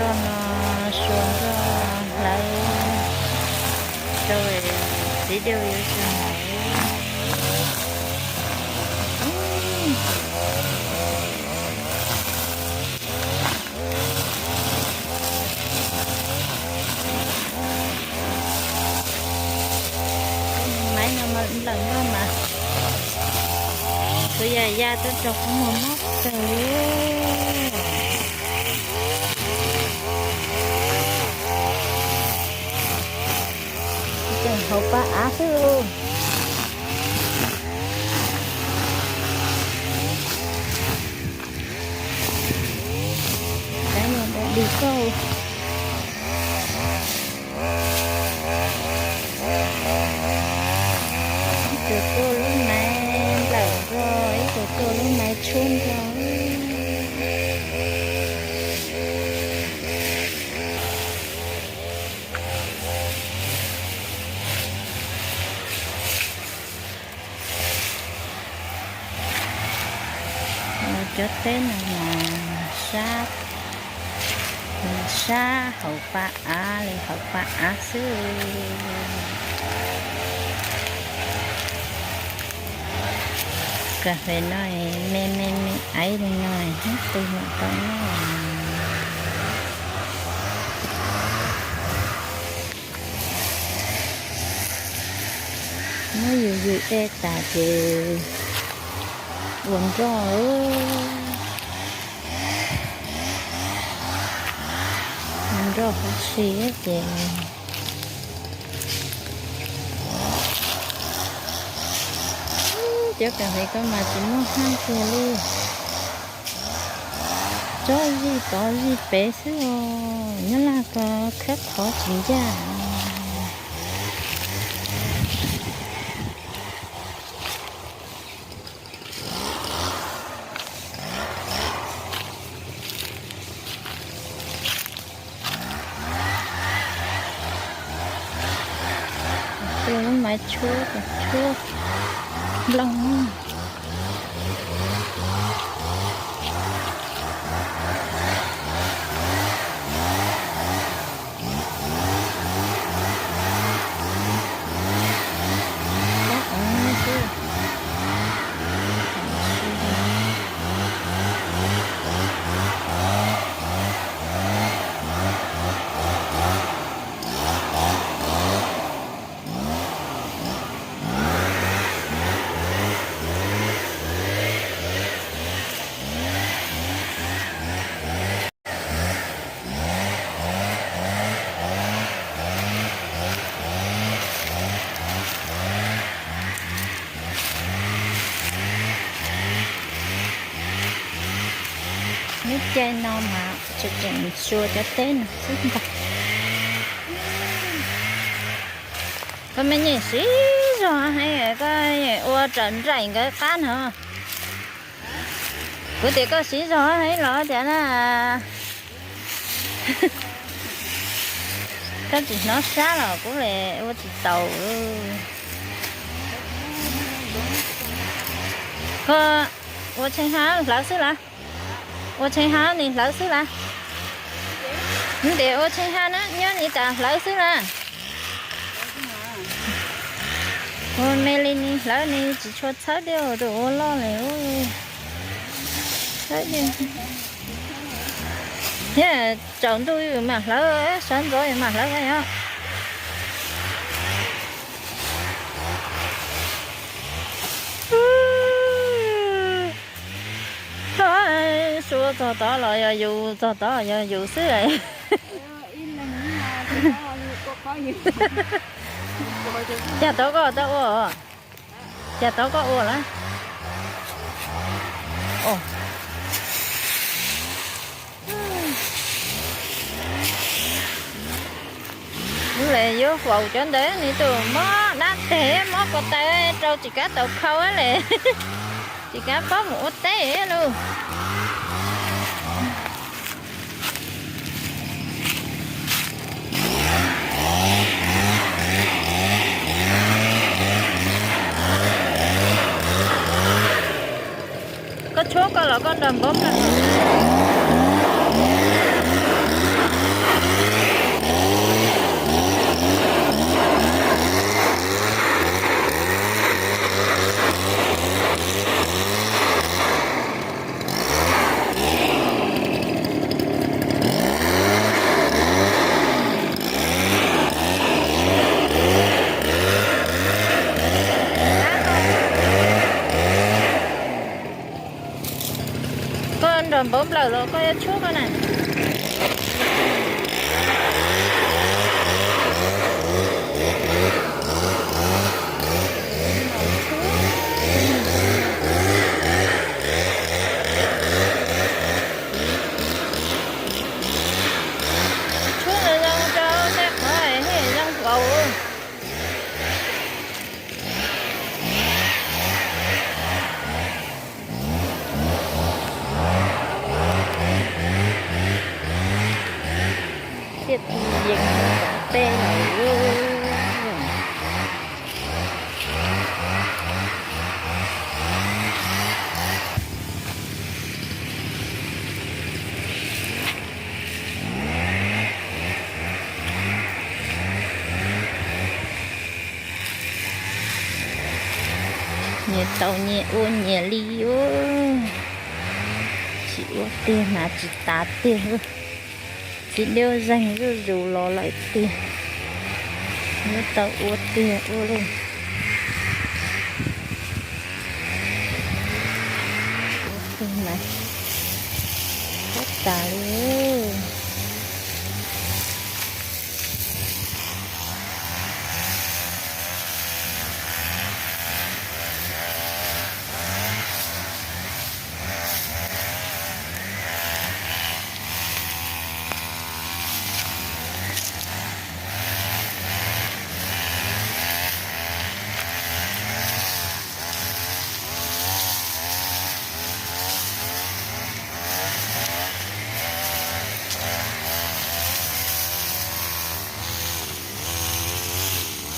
Nroj no, sua nroj hlawv rau txiv dej yuav tsis hauv. Maiv no mas lawm noj mas kuv yam ya tuaj rau qhov muag mob kawg li. Tseem hauv pab av xwb. Cov niag ntawd dig kauj. Ib tug tuaj lub maiv nplawm nrog, ib tug tuaj lub maiv tshuab nrog. Cov teb no mas sab, sab hauv pab av li hauv pab av xwb. Kas fes no me me me aiv li no, ib tug mam tau noj. Muab yus yws dej tas ces ua nroj, ua nroj huv si ces cov kas fes ko mas tsis muaj hab kiag li. Tsob zij tod zij pem xwb os, nyob laj ko khawb qhov tsis ncaj. Tus lub maiv tshuab, tshuab nplooj. Lub caij no mas tseem tseem sua cov teb no xwb ntag. Koj me nyuam siv zog heev, koj ua raws nraim nkawd qab no. Kuv tias koj siv zog heev los tias na, koj tsis hnov sab los kuv li ua tsis taus. Koj ua tshee ha hlawv xwb las? Ua tshee ha nim hlawv xwb las? Ntias ua tshee ha na nyob nim tas hlawv xwb las? Ua me li nim hlawv nim tsis tshua txhawb diaj tus ua loj li. Txhawb diaj. Thiab tsaus ntuj mam hlawv, sawv ntxov mam hlawv os. Sua txog tod los yog yus, txog tod los yog yus xwb. Cas tod koj tau ua? Cas tod koj ua lawm? Lawv yuav faus cov ntawd nws tus mob dab teg mob ko taw rau tsis kav tau khau li, tsis kav paub mus ua teb lauj. Koj tshuab koj los koj nrog npov plawg. Npawv nplawm los koj yuav tshuab koj na. Tshuab zoo rau tej qhov thiaj zoo nkaus. Thiaj ti yees tom tej lawm. Nyias tau nyias ua nyias li ub. Tsis ua tiag hnav tsis tas tiag. Txiv Dawb Zeeg zuj zus los lawm tiag. Nyias tau ua tiag ua li. Ua tiag mas, ua tas li.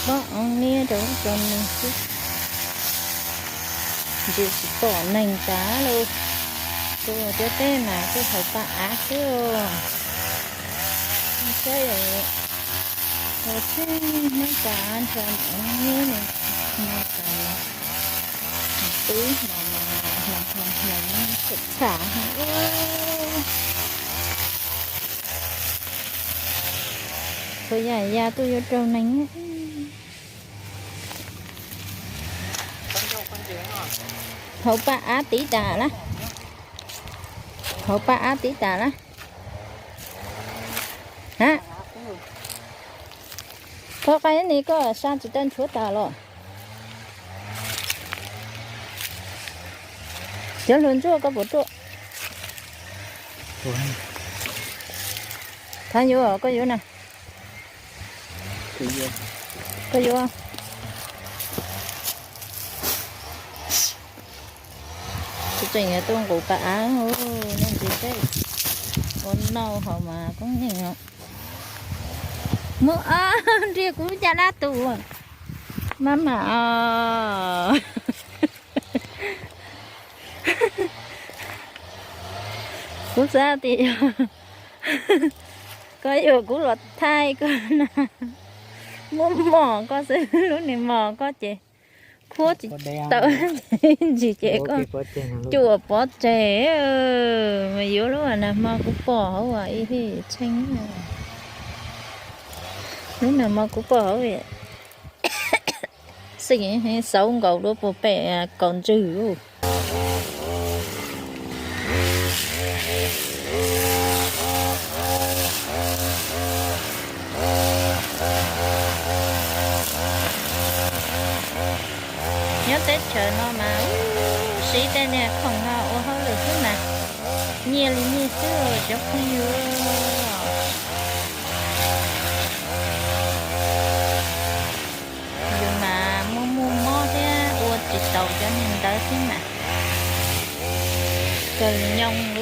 Pob oo niab rau lub tso neeg xwb. Ntsis tsis pom neeg tas lauj. Tus cov teb mas kuj hauv paj av xwb. Saib, ua tsheb hnub tas nrho, hnub no tas los twb hloov hloov hloov tsham tsham. Thaum yam ya tuaj yuav raug neeg. Hauv paj av tib tas lawm. Hauv paj av tib tas lawm. Ha, koj qai ni koj sa tsis tau ntshuav tas los. Cov hluas ntsuag koj puas ruaj? Thav yuav, koj yuav na. Koj yuav. Kuv tseem yuav tuaj nqus paj av, nej ntsia seb ua noj haus mas koob yeej os. Muab, nrhiav kuv caj dab tus. Maj mam os. Kuv xav tias yog koj yuav kuv los thaij koj na. Muab mos koj xwb, lub niag mos koj ces khuab tsis tau ntsis ces koj cuam pov tseg. Mas yuav lub nag hmo kuv pom hauv ib tsheej. Lub nag hmo kuv pom hauv xeeb xauv nkaus dua puag pem kaum ntswg. Nyob teb chaws no mas siv tej niag khoom no ua hauj lwm xwb mas nyiaj li nyiaj xwb cov phooj ywg. Yus mas muaj muaj mob thiab ua tsis taus cov niag ntawd thiab mas. Kawg nyoos.